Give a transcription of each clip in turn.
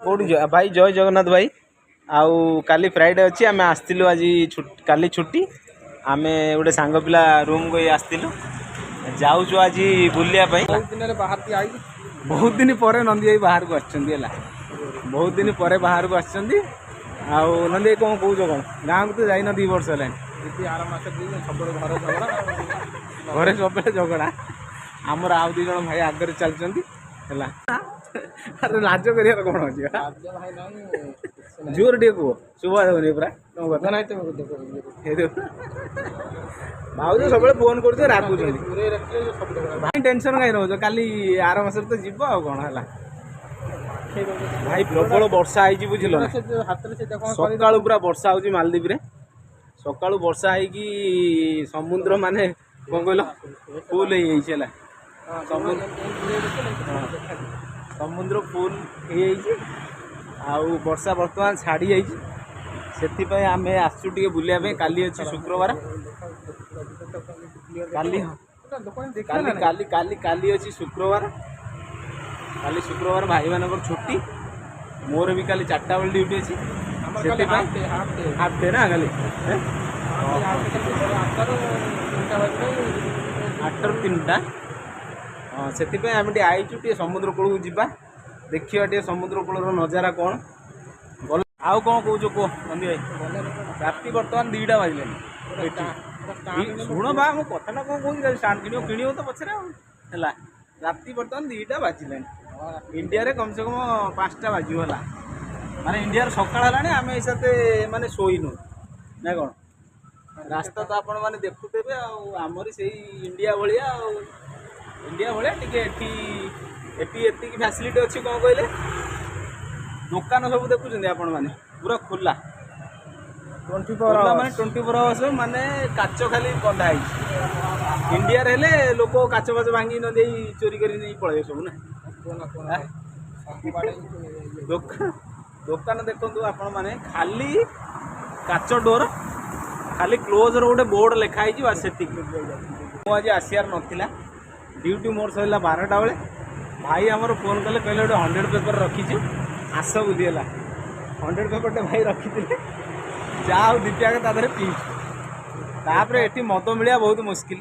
କୋଉଠି ଭାଇ? ଜୟ ଜଗନ୍ନାଥ ଭାଇ। ଆଉ କାଲି ଫ୍ରାଇଡ଼େ ଅଛି। ଆମେ ଆସିଥିଲୁ ଆଜି, କାଲି ଛୁଟି। ଆମେ ଗୋଟେ ସାଙ୍ଗ ପିଲା ରୁମ୍କୁ ଆସିଥିଲୁ, ଯାଉଛୁ ଆଜି ବୁଲିବା ପାଇଁ। ବହୁତ ଦିନରେ ବାହାରକୁ ଆଇଲି। ବହୁତ ଦିନ ପରେ ନନ୍ଦୀ ଭାଇ ବାହାରକୁ ଆସିଛନ୍ତି, ହେଲା। ବହୁତ ଦିନ ପରେ ବାହାରକୁ ଆସିଛନ୍ତି। ଆଉ ନନ୍ଦୀ ଭାଇ, କ'ଣ କହୁଛ କ'ଣ? ଗାଁକୁ ତ ଯାଇନ 2 ବର୍ଷ ହେଲାଣି। ଏଠି ଆର ମାସ ସବୁବେଳେ ଘରେ ଝଗଡ଼ା। ଘରେ ସବୁବେଳେ ଝଗଡ଼ା। ଆମର ଆଉ 2 ଜଣ ଭାଇ ଆଗରେ ଚାଲିଛନ୍ତି, ହେଲା। ଆରେ, ଲାଜ କରିବାର କ'ଣ ଅଛି? ଲାଜ ଭାଇ ନାହିଁ। ଜୋର ଟିକେ କୁହ, ଶୁଭା ଯାଉନି ପୁରା ତମ କଥା। ନାହିଁ, ତମେ ଦେଖ। ଏ ଦେଖ, ଭାଉଜ ସବୁବେଳେ ଫୋନ୍ କରୁଛନ୍ତି, ରାଗୁଛନ୍ତି। ଦୂରେଇ ରଖିଲେ ସବୁ ଝଗଡ଼ା। ଭାଇ, ଟେନସନ୍ କାହିଁ ରହୁଛ? କାଲି ଆର ମାସରେ ତ ଯିବ, ଆଉ କ'ଣ ହେଲା ଭାଇ? ପ୍ରବଳ ବର୍ଷା ହେଇଛି, ବୁଝିଲ ନା? ସେ ଯୋଉ ହାତରେ ସେଇଟା କ'ଣ କରି ସକାଳୁ ପୁରା ବର୍ଷା ହଉଛି ମାଲଦ୍ୱୀପରେ। ସକାଳୁ ବର୍ଷା ହେଇକି ସମୁଦ୍ର ମାନେ କ'ଣ କହିଲ, ଫୁଲ ହେଇଯାଇଛି, ହେଲା। ସମୁଦ୍ର, ସମୁଦ୍ର ଫୁଲ ହେଇଯାଇଛି ଆଉ ବର୍ଷା ବର୍ତ୍ତମାନ ଛାଡ଼ି ଯାଇଛି। ସେଥିପାଇଁ ଆମେ ଆସିଛୁ ଟିକେ ବୁଲିବା ପାଇଁ। କାଲି ଅଛି ଶୁକ୍ରବାର। କାଲି, ହଁ, କାଲି କାଲି କାଲି କାଲି ଅଛି ଶୁକ୍ରବାର। କାଲି ଶୁକ୍ରବାର, ଭାଇମାନଙ୍କର ଛୁଟି। ମୋର ବି କାଲି 4ଟା ବେଳେ ଡ୍ୟୁଟି ଅଛି। ଆମର କାଲି ସେଥିପାଇଁ half day, half day. Half day ନା କାଲି? ଏଁ? 8ରୁ 3ଟା ବାଜିଲେ। 8ରୁ 3ଟା, ହଁ। ସେଥିପାଇଁ ଆମେ ଟିକେ ଆଇଛୁ, ଟିକେ ସମୁଦ୍ର କୂଳକୁ ଯିବା, ଦେଖିବା ଟିକେ ସମୁଦ୍ର କୂଳର ନଜାରା କ'ଣ। ଗଲ, ଆଉ କ'ଣ କହୁଛ କୁହ ନନ୍ଦୀ ଭାଇ? ରାତି ବର୍ତ୍ତମାନ 2ଟା ବାଜିଲାଣି ଏଠି। ଶୁଣ ବା, ମୁଁ କଥାଟା କ'ଣ କହୁଛି। ଷ୍ଟାଣ୍ଡ କିଣିବ, କିଣିବ ତ ପଛରେ ଆଉ, ହେଲା। ରାତି ବର୍ତ୍ତମାନ 2ଟା ବାଜିଲାଣି। ଇଣ୍ଡିଆରେ କମ୍ ସେ କମ୍ 5ଟା ବାଜିବ, ହେଲା। ମାନେ ଇଣ୍ଡିଆର ସକାଳ ହେଲାଣି, ଆମେ ଏଇ ସାଥେ ମାନେ ଶୋଇନୁ ନା କ'ଣ? ରାସ୍ତା ତ ଆପଣମାନେ ଦେଖୁଥିବେ, ଆଉ ଆମରି ସେଇ ଇଣ୍ଡିଆ ଭଳିଆ। ଆଉ ଇଣ୍ଡିଆ ଭଳିଆ ଟିକେ ଏଠି ଏଠି ଏତିକି ଫ୍ୟାସିଲିଟି ଅଛି, କ'ଣ କହିଲେ, ଦୋକାନ ସବୁ ଦେଖୁଛନ୍ତି ଆପଣମାନେ, ପୁରା ଖୋଲା। 24। ଖୋଲା ମାନେ 24 ଆୱାର୍ସ, ମାନେ କାଚ ଖାଲି ବନ୍ଧା ହେଇଛି। ଇଣ୍ଡିଆରେ ହେଲେ ଲୋକ କାଚ ଫାଚ ଭାଙ୍ଗି ନ ଦେଇ ଚୋରି କରି ନେଇ ପଳେଇବେ ସବୁ ନା? ଦୋକାନ ଦୋକାନ ଦେଖନ୍ତୁ ଆପଣମାନେ, ଖାଲି କାଚ ଡୋର, ଖାଲି କ୍ଲୋଜର ଗୋଟେ ବୋର୍ଡ଼ ଲେଖା ହେଇଛି, ବାସ୍ ସେତିକି। ମୁଁ ଆଜି ଆସିବାର ନଥିଲା। ଡ୍ୟୁଟି ମୋର ସରିଲା 12ଟା ବେଳେ। ଭାଇ ଆମର ଫୋନ୍ କଲେ, କହିଲେ ଗୋଟେ 100 ପେପର୍ ରଖିଛୁ, ଆସ ବୋଲି, ହେଲା। 100 ପେପର୍ଟେ ଭାଇ ରଖିଥିଲେ, ଯାହା ଆଉ 2 ପ୍ୟାକ୍ ତା ଦେହରେ ପିଇଛୁ। ତାପରେ ଏଠି ମଦ ମିଳିବା ବହୁତ ମୁସ୍କିଲ।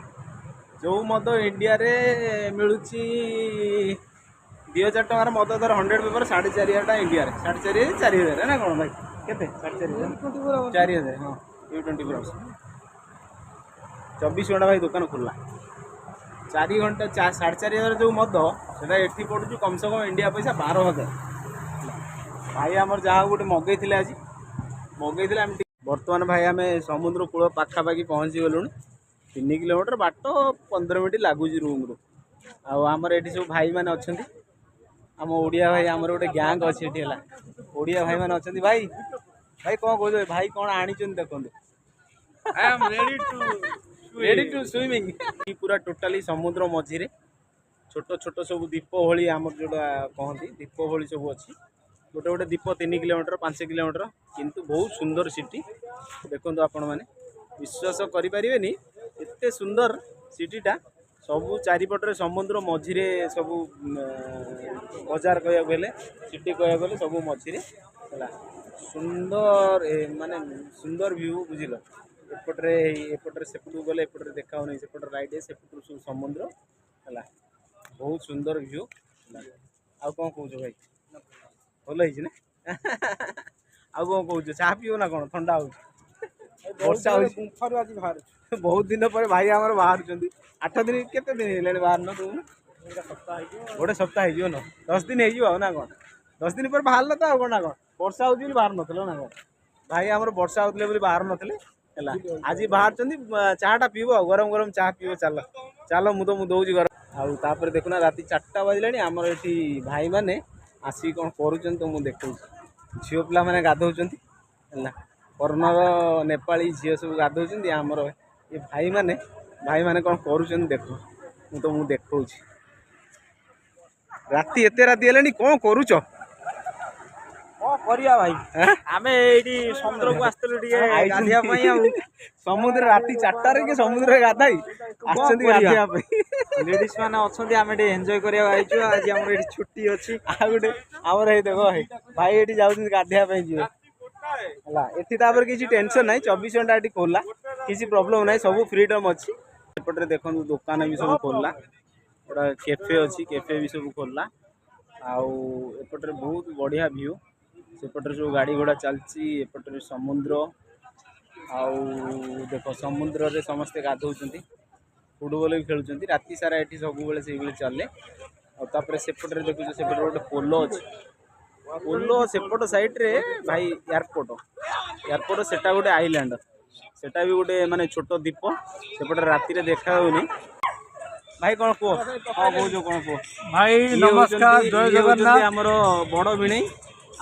ଯେଉଁ ମଦ ଇଣ୍ଡିଆରେ ମିଳୁଛି 2000 ଟଙ୍କାର ମଦ, ଧର 100 ପେପର୍ 4500 ଟଙ୍କା ଇଣ୍ଡିଆରେ, 4500, 4000 ନା କ'ଣ ଭାଇ? କେତେ? 4500, 4000, ହଁ। ଏ 24 ଆୱାର୍ସ, 24 ଘଣ୍ଟା ଭାଇ ଦୋକାନ ଖୋଲା। 4 ଘଣ୍ଟା, 4500 ଯେଉଁ ମଦ, ସେଟା ଏଠି ପଡ଼ୁଛି କମ୍ ସେ କମ୍ ଇଣ୍ଡିଆ ପଇସା 12,000। ଭାଇ ଆମର ଯାହା ହଉ ଗୋଟେ ମଗେଇଥିଲେ, ଆଜି ମଗେଇଥିଲେ। ଆମେ ବର୍ତ୍ତମାନ ଭାଇ ଆମେ ସମୁଦ୍ର କୂଳ ପାଖାପାଖି ପହଞ୍ଚି ଗଲୁଣି। 3 କିଲୋମିଟର ବାଟ, 15 ମିନିଟ୍ ଲାଗୁଛି ରୁମ୍ରୁ। ଆଉ ଆମର ଏଠି ସବୁ ଭାଇମାନେ ଅଛନ୍ତି, ଆମ ଓଡ଼ିଆ ଭାଇ। ଆମର ଗୋଟେ ଗ୍ୟାଙ୍ଗ ଅଛି ଏଠି, ହେଲା। ଓଡ଼ିଆ ଭାଇମାନେ ଅଛନ୍ତି। ଭାଇ, ଭାଇ, କ'ଣ କହୁଛ? ଭାଇ କ'ଣ ଆଣିଛନ୍ତି ଦେଖନ୍ତୁ। I am ready to ready to swimming. ପୁରା ଟୋଟାଲି ସମୁଦ୍ର ମଝିରେ ଛୋଟ ଛୋଟ ସବୁ ଦ୍ୱୀପ ଭଳି, ଆମର ଯେଉଁଟା କହନ୍ତି ଦ୍ୱୀପ ଭଳି ସବୁ ଅଛି। ଗୋଟେ ଗୋଟେ ଦ୍ୱୀପ 3 କିଲୋମିଟର, 5 କିଲୋମିଟର। କିନ୍ତୁ ବହୁତ ସୁନ୍ଦର ସିଟି। ଦେଖନ୍ତୁ ଆପଣମାନେ, ବିଶ୍ୱାସ କରିପାରିବେନି, ଏତେ ସୁନ୍ଦର ସିଟିଟା। ସବୁ ଚାରିପଟରେ ସମୁଦ୍ର, ମଝିରେ ସବୁ ବଜାର କହିବାକୁ ଗଲେ, ସିଟି କହିବାକୁ ଗଲେ ସବୁ ମଝିରେ, ହେଲା। ସୁନ୍ଦର ମାନେ ସୁନ୍ଦର ଭ୍ୟୁ, ବୁଝିଲ? ଏପଟରେ ଏପଟରେ ସେପଟକୁ ଗଲେ ଏପଟରେ ଦେଖା ହେଉନି, ସେପଟରେ ରାଇଟ୍, ସେପଟରୁ ସବୁ ସମୁଦ୍ର, ହେଲା। ବହୁତ ସୁନ୍ଦର ଭ୍ୟୁ, ହେଲା। ଆଉ କ'ଣ କହୁଛ ଭାଇ? ଭଲ ହେଇଛି ନା? ଆଉ କ'ଣ କହୁଛ? ଚାହା ପିଇବ ନା କ'ଣ? ଥଣ୍ଡା ହେଉଛି, ବର୍ଷା ହେଉଛି। ଗୁମ୍ଫାରୁ ଆଜି ବାହାରୁଛୁ। ବହୁତ ଦିନ ପରେ ଭାଇ ଆମର ବାହାରୁଛନ୍ତି। 8 ଦିନ, କେତେ ଦିନ ହେଲାଣି ବାହାରୁନ ତୁ? ଗୋଟେ ସପ୍ତାହ ହେଇଯିବ। ଗୋଟେ ସପ୍ତାହ ହେଇଯିବ ନା, 10 ଦିନ ହେଇଯିବ ଆଉ ନା କ'ଣ? 10 ଦିନ ପରେ ବାହାରିଲ ତ, ଆଉ କ'ଣ ନା କ'ଣ? ବର୍ଷା ହେଉଛି ବୋଲି ବାହାରୁ ନଥିଲ ନା କ'ଣ? ଭାଇ ଆମର ବର୍ଷା ହଉଥିଲେ ବୋଲି ବାହାରୁ ନଥିଲେ, ହେଲା। ଆଜି ବାହାରୁଛନ୍ତି। ଚାହାଟା ପିଇବ, ଆଉ ଗରମ ଗରମ ଚାହା ପିଇବ। ଚାଲ ଚାଲ, ମୁଁ ତ ମୁଁ ଦଉଛି ଗରମ। ଆଉ ତାପରେ ଦେଖୁନା, ରାତି 4ଟା ବାଜିଲାଣି, ଆମର ଏଠି ଭାଇମାନେ ଆସିକି କ'ଣ କରୁଛନ୍ତି ତ ମୁଁ ଦେଖଉଛି। ଝିଅ ପିଲାମାନେ ଗାଧଉଛନ୍ତି, ହେଲା। ଫରେନର ନେପାଳୀ ଝିଅ ସବୁ ଗାଧଉଛନ୍ତି। ଆମର ଏ ଭାଇମାନେ ଭାଇମାନେ କ'ଣ କରୁଛନ୍ତି ଦେଖ, ମୁଁ ତ ମୁଁ ଦେଖଉଛି। ରାତି ଏତେ ରାତି ହେଲାଣି, କ'ଣ କରୁଛ? କଣ କରିବା ଭାଇ? ଆଁ? ଆମେ ଏଇଠି ସମୁଦ୍ରକୁ ଆସିଥିଲୁ ଟିକେ ଗାଧେଇବା ପାଇଁ ଆଉ ସମୁଦ୍ର, ରାତି 4ଟାରେ କି ସମୁଦ୍ରରେ ଗାଧାଇ ଆସିଛନ୍ତି କରିବା? ଗାଧେଇବା ପାଇଁ। ଲେଡିସ୍ ମାନେ ଅଛନ୍ତି, ଆମେ ଟିକେ ଏନ୍ଜୟ କରିବାକୁ ଆଇଛୁ। ଆଜି ଆମର ଏଠି ଛୁଟି ଅଛି। ଆଉ ଗୋଟେ ଆମର ଏଇ ଦେଖ ଭାଇ, ଭାଇ ଏଠି ଯାଉଛନ୍ତି ଗାଧେଇବା ପାଇଁ ଯିବେ ହେଲା। ଏଠି ତାପରେ କିଛି ଟେନସନ୍ ନାହିଁ, 24 ଘଣ୍ଟା ଏଠି ଖୋଲା, କିଛି ପ୍ରୋବ୍ଲେମ୍ ନାହିଁ, ସବୁ ଫ୍ରିଡମ୍ ଅଛି। ଏପଟରେ ଦେଖନ୍ତୁ ଦୋକାନ ବି ସବୁ ଖୋଲା, ଗୋଟେ କେଫେ ଅଛି, କେଫେ ବି ସବୁ ଖୋଲା। ଆଉ ଏପଟରେ ବହୁତ ବଢ଼ିଆ ଭ୍ୟୁ, ସେପଟରେ ସବୁ ଗାଡ଼ି ଘୋଡ଼ା ଚାଲିଛି, ଏପଟରେ ସମୁଦ୍ର। ଆଉ ଦେଖ ସମୁଦ୍ରରେ ସମସ୍ତେ ଗାଧଉଛନ୍ତି, ଫୁଟବଲ୍ ବି ଖେଳୁଛନ୍ତି ରାତି ସାରା ଏଠି ସବୁବେଳେ ସେଇଭଳି ଚାଲେ। ଆଉ ତାପରେ ସେପଟରେ ଦେଖୁଛ, ସେପଟରେ ଗୋଟେ ପୋଲ ଅଛି, ପୋଲ ସେପଟ ସାଇଡ଼୍ରେ ଭାଇ ଏୟାରପୋର୍ଟ, ଏୟାରପୋର୍ଟ ସେଟା ଗୋଟେ ଆଇଲ୍ୟାଣ୍ଡ, ସେଟା ବି ଗୋଟେ ମାନେ ଛୋଟ ଦ୍ୱୀପ, ସେପଟେ ରାତିରେ ଦେଖା ହେଉନି। ଭାଇ କ'ଣ କୁହ, କ'ଣ କହୁଛ, କ'ଣ କୁହ? ଭାଇ ଇଏ ନମସ୍କାର, ହଉଛନ୍ତି- ଜୟ ଇଏ ହଉଛନ୍ତି ଜଗନ୍ନାଥ। ଆମର ବଡ଼ ଭିଣେଇ,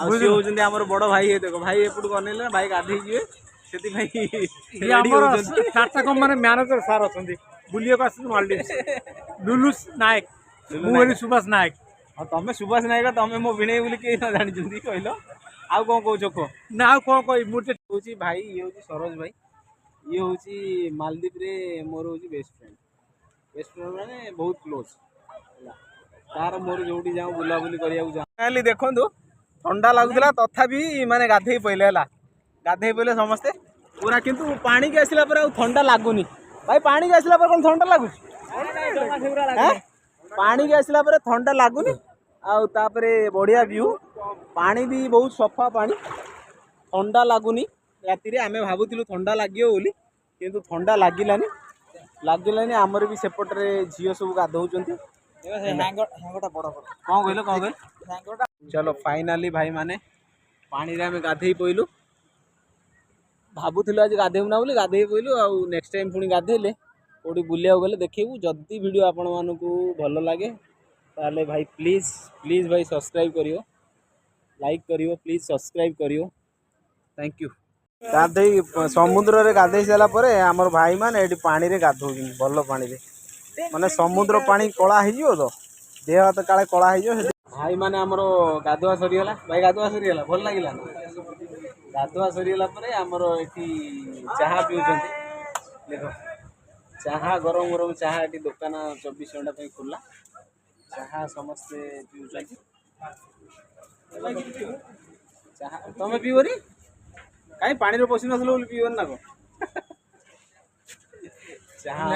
ଆଉ ସିଏ ହଉଛନ୍ତି ଆମର ବଡ଼ ଭାଇ। ଏ ଦେଖ ଭାଇ ଏପଟକୁ ଅନେଇଲେ ନା, ଭାଇ ଗାଧେଇ ଯିବେ ସେଥିପାଇଁ ଇଏ ready ଆମର ହଉଛନ୍ତି। ଟାଟା କମ୍ପାନୀ ମ୍ୟାନେଜର ସାର୍ ଅଛନ୍ତି, ବୁଲିବାକୁ ଆସିଛନ୍ତି ମାଲଦୀଭ୍ସ। ଲୁଲୁ ନାୟକ, ଲୁଲୁ ମୁଁ ନାୟକ। ହେଲି ସୁଭାଷ ନାୟକ। ଆଉ ତମେ ସୁଭାଷ ନାୟକ, ତମେ ମୋ ଭିଣେଇ ବୋଲି କେହି ନ ଜାଣିଛନ୍ତି କହିଲ। ଆଉ କ'ଣ କହୁଛ କୁହ? ନା ଆଉ କ'ଣ କହିବି ମୁଁ ଟିକେ। ହଉଛି ଭାଇ, ଇଏ ହଉଛି ସରୋଜ ଭାଇ, ଇଏ ହଉଛି ମାଲଦୀପରେ ମୋର ହଉଛି ବେଷ୍ଟ ଫ୍ରେଣ୍ଡ। ବେଷ୍ଟ ଫ୍ରେଣ୍ଡ ମାନେ ବହୁତ କ୍ଲୋଜ୍ ହେଲା, ତାର ମୋର ଯୋଉଠି ଯାଉ ବୁଲାବୁଲି କରିବାକୁ ଯାଉ। ଖାଲି ଦେଖନ୍ତୁ ଥଣ୍ଡା ଲାଗୁଥିଲା, ତଥାପି ମାନେ ଗାଧେଇ ପଇଲେ ହେଲା, ଗାଧେଇ ପଇଲେ ସମସ୍ତେ ପୁରା। କିନ୍ତୁ ପାଣିକି ଆସିଲା ପରେ ଆଉ ଥଣ୍ଡା ଲାଗୁନି ଭାଇ। ପାଣିକି ଆସିଲା ପରେ କ'ଣ ଥଣ୍ଡା ଲାଗୁଛି? ଆଁ? ପାଣିକି ଆସିଲା ପରେ ଥଣ୍ଡା ଲାଗୁନି। ଆଉ ତାପରେ ବଢ଼ିଆ ଭ୍ୟୁ, ପାଣି ବି ବହୁତ ସଫା ପାଣି, ଥଣ୍ଡା ଲାଗୁନି। ରାତିରେ ଆମେ ଭାବୁଥିଲୁ ଥଣ୍ଡା ଲାଗିବ ବୋଲି, କିନ୍ତୁ ଥଣ୍ଡା ଲାଗିଲାନି, ଲାଗିଲାନି। ଆମର ବି ସେପଟରେ ଝିଅ ସବୁ ଗାଧଉଛନ୍ତି। କ'ଣ କହିଲ, କ'ଣ କହିଲ? ଚଲୋ ଫାଇନାଲି ଭାଇମାନେ ପାଣିରେ ଆମେ ଗାଧେଇ ପଇଲୁ। ଭାବୁଥିଲୁ ଆଜି ଗାଧେଇବୁ ନା ବୋଲି, ଗାଧେଇ ପଇଲୁ। ଆଉ ନେକ୍ସଟ ଟାଇମ୍ ପୁଣି ଗାଧେଇଲେ କେଉଁଠି ବୁଲିବାକୁ ଗଲେ ଦେଖେଇବୁ। ଯଦି ଭିଡ଼ିଓ ଆପଣମାନଙ୍କୁ ଭଲ ଲାଗେ ତାହେଲେ ଭାଇ ପ୍ଲିଜ୍ ପ୍ଲିଜ୍ ଭାଇ ସବସ୍କ୍ରାଇବ୍ କରିବ, ଲାଇକ୍ କରିବ, ପ୍ଲିଜ୍ ସବସ୍କ୍ରାଇବ୍ କରିବ। Thank you. ଗାଧେଇ ସମୁଦ୍ରରେ ଗାଧେଇ ସାରିଲା ପରେ ଆମର ଭାଇମାନେ ଏଠି ପାଣିରେ ଗାଧଉଛନ୍ତି, ଭଲ ପାଣିରେ, ମାନେ ସମୁଦ୍ର ପାଣି କଳା ହେଇଯିବ ତ, ଦେହ ହାତ କାଳେ କଳା ହେଇଯିବ ସେଠି। ଭାଇମାନେ ଆମର ଗାଧୁଆ ସରିଗଲା। ଭାଇ ଗାଧୁଆ ସରିଗଲା, ଭଲ ଲାଗିଲା ନା? ଗାଧୁଆ ସରିଗଲା ପରେ ଆମର ଏଠି ଚାହା ପିଉଛନ୍ତି। ଦେଖ ଚାହା, ଗରମ ଗରମ ଚାହା ଏଠି ଦୋକାନ 24 ଘଣ୍ଟା ପାଇଁ ଖୋଲା, ଚାହା ସମସ୍ତେ ପିଉଛନ୍ତି। ଚାହା ତମେ ପିଇବନି କାହିଁ? ପାଣିରେ ପଶି ନଥିଲ ବୋଲି ପିଇବନି ନା କ'ଣ ଚାହା?